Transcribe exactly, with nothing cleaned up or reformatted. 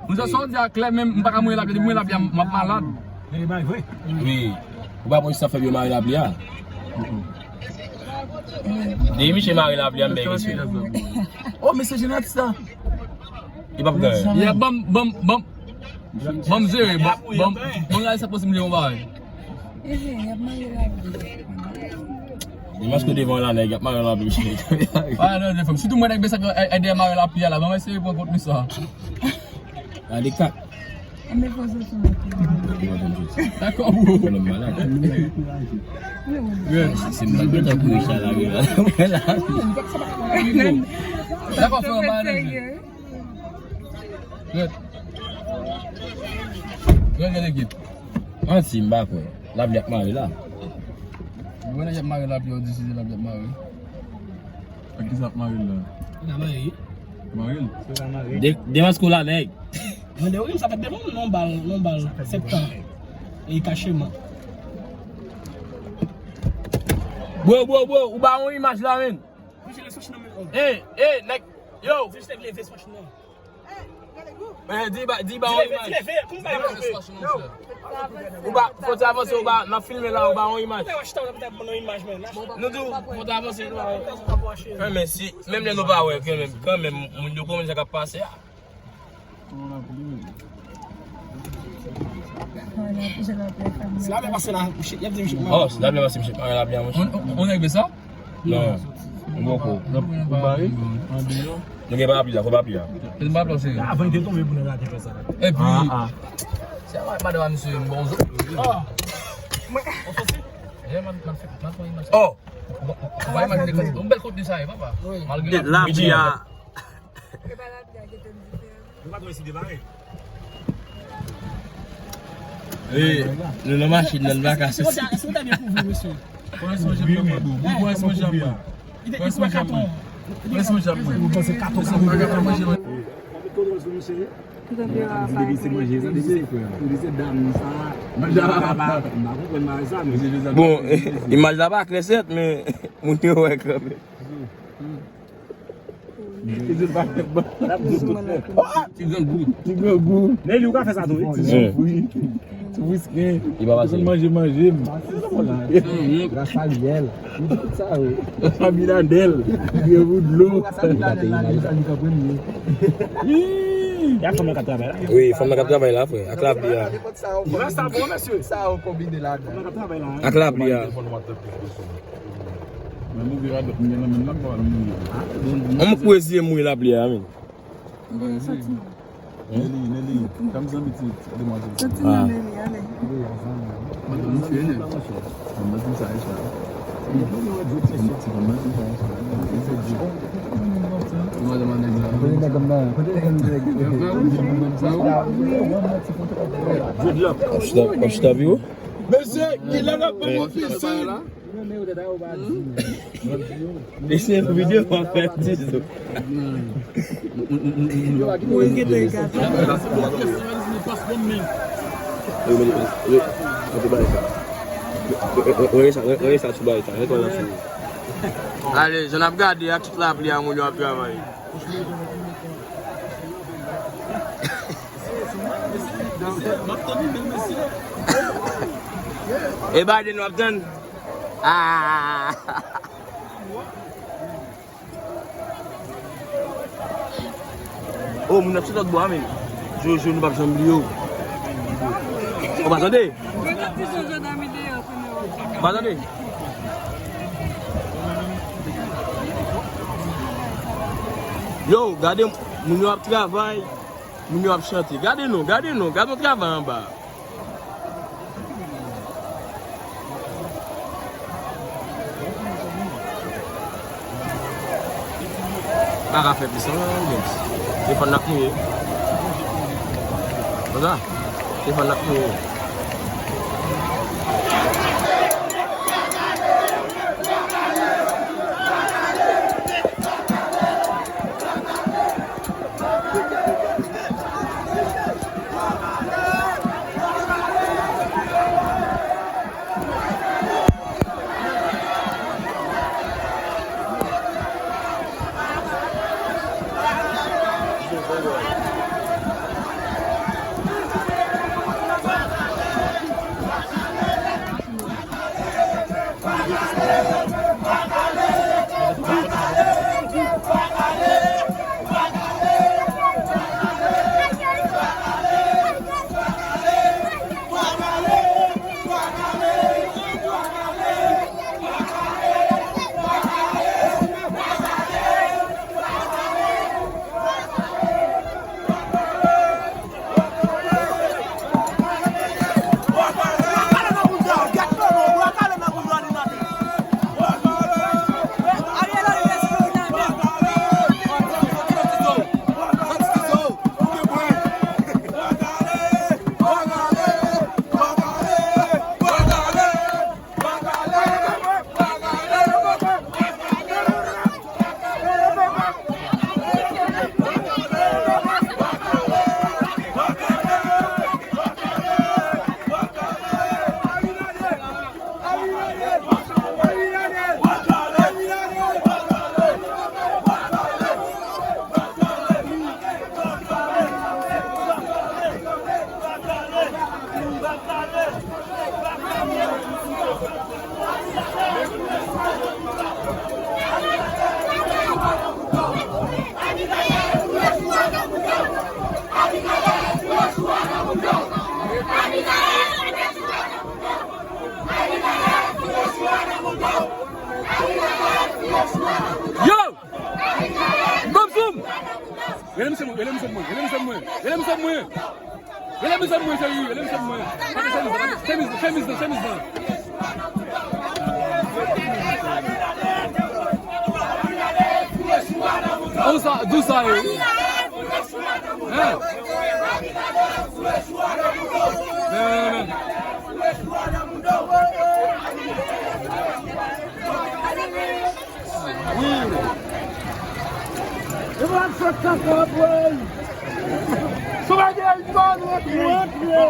M jis sòti a klè, men m pa ka mouye lapli, depi m mouye lapli a, m ap malad. Wi. Ou pa konn sa fè yo mare lapli a? Depi misye mare lapli a, m bèk misye. Oh, mesye Jonathan. Li p ap gen. Ya, ban m, ban m, ban m, ban m jere, ban m, ban m gade sa posib m jere yon bagay. Ehe, y ap mare lapli. Dimanch ke devan la, nèg, y ap mare lapli, mesye. Ah, non, non, fanm. Sitou mwen, nèg, sa ke, eh, eh, dèyè mare lapli a la, ban m eseye pran kont misye. Gade kat. Dakò, bro. Mwen menm malad. Se m la gentan kouri chalare la. Mwen la. Dakò, frè, mwen la. Red. Red, red, red. Manti, m pa kwè. Lapli ap mare la. Mwen la, y ap mare lapli, yo di si se lapli ap mare. Ak ki sa ap mare l la? Li ka mare, wi. Mare l? Se pa mare. De-, demanske w la, nèg. Mande w, sa fè devan non bal, non bal, septan. E kacheman. Bro, bro, bro, ou ba yon imaj la, men. Ey, ey, nèg, yo. Eh, di ba, di ba yon imaj. Ou ba, fò ti avanse, ou ba, n ap filme la, ou ba yon imaj. Nou di w, fò ti avanse, nou ba. Kanmenm, si, menm lè nou pa wè, kanmenm, kanmenm, moun yo konn sa k ap pase a. Si lapli pase la, misye, y ap di misye. Oh, si lapli pase, misye, pa lapli a, monchè. On, on, on nèg sa? Non. M poko. Ou bare? Nou gen papye a, fò papye a. Avan li te tonbe pou nèg la te fè sa. Epi, se madanm misye, bon zo. Oh! Ou pa imajine yon bèl kontni sa ye, papa. Malgre lapli a. Wi, nou nan machin nan, n pa ka soti. Kòrèksyon, jan mwen, bro. Kòrèksyon, jan mwen. Kòrèksyon, jan mwen. Kòrèksyon, jan mwen. Bon, imaj la pa klè sèt, men moun yo wè kanmenm. Ti grangou. Ti grangou. Nelly, ou ka fè sa tou, wi. Ti grangou. Ti brisken. Li pa pase. Manje, manje m. Rafael. Li tout sa, wi. Aminadel. Grangou dlo. Sa Aminadel la, li ka pran li. Y a fanm nan k ap travay la? Wi, fanm nan k ap travay la, frè. Ak lapli a. Sa yo konbine ladan. Ak lapli a. An m kou eziye mouye lapli a, men. Nelly, Nelly, tanm zanmi ti demwazèl. Soti nan Nelly, ale. Kote nèg m nan? Kote nèg m nan? Kote nèg m nan? Kote nèg m nan? Kote nèg m nan? Kote nèg m nan? Mesye, kilè n ap bay yon pisin? Mesye, videyo pa fè ti zo. Mwen gentan gate. Ale, jan n ap gade a, tout lapli a, moun yo ap travay. E Biden w ap tann? Ah! Oh, moun ap sot lòt bò a, men. Jojo, nou p ap janm bliye w. Ou pa tande? Ou pa tande? Yo, gade, moun yo ap travay. Moun yo ap chante. Gade non, gade non, gade yon travay anba. Pa ka fè plis non, James. Defann n ap mouye. Konsa, defann n ap mouye. Rele mesye mwen, rele mesye mwen, rele mesye mwen. Rele mesye mwen, cheri, rele mesye mwen. Chemiz, chemiz, chemiz, chemiz. Dousa, dousa, eh. Hein? Wi. E mwen ap sot kaka apre. Sou bagay pa nou antre.